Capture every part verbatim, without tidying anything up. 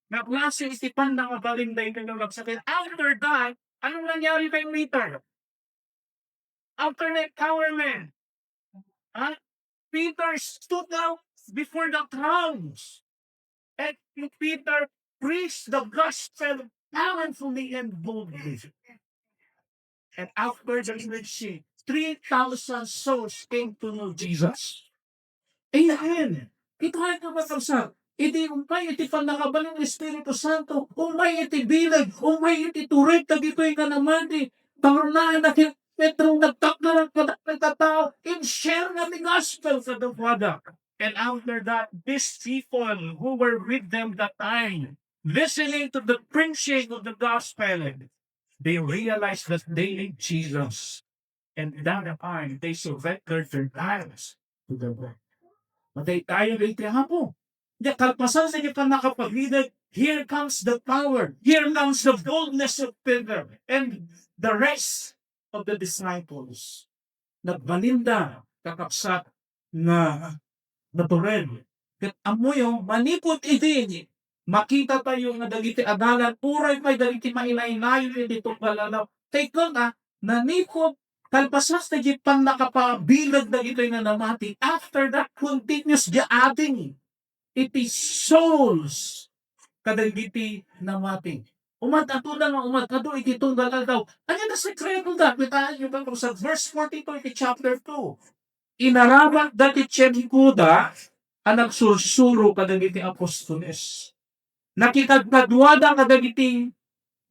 nga klase iti pannakabalin daytoy nga agsaksi. After that, anong nangyari kay Peter? After the empowerment, ha? Peter stood out before the crowds. And Peter preached the gospel powerfully and boldly. And after the preaching, three thousand souls came to know Jesus. Amen. Ita nga, mga kabsat, idi umpay iti pannakabalin ti Espiritu Santo, umpay iti bileg, umpay iti tured dagitoy nga namati, tarunaanna ken Pedro nagtakder kadagiti tattao, in-share na ti gospel kadakuada. And after that, these people who were with them that time, listening to the preaching of the gospel, they realized that they need Jesus. And that time, they surrendered their lives to the Lord. Matay tayo kay ti Apo. Di kalpasan sa iti pannakapabileg, here comes the power, here comes the boldness of Peter and the rest of the disciples. Nagbalinda, kakabsat, nga natured. Ket ammoyo, manipud idi, makita tayo nga dagiti adalan, uray pay dagiti mailay-layo iti tunggal aldaw. Take note, ah, nanipud, kalpasan dagiti pannakapabileg dagitoy nga namati. After that, continuous the adding iti souls kadagiti namati. Umad-ado na nga umad-ado iti tunggal aldaw. Ania ti sekreto da? Kitaenyo ba sa verse forty-two iti chapter two? Inarabat dati ti Juda a nagsursuro kadagiti apostoles. Nakikadkaduada kadagiti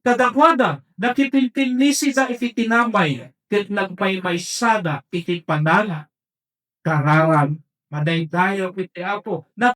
kadakuada, nakipinpinnisida iti tinapay, ket nagmaymaysada iti pananna. Kararag, madaydayaw iti Apo.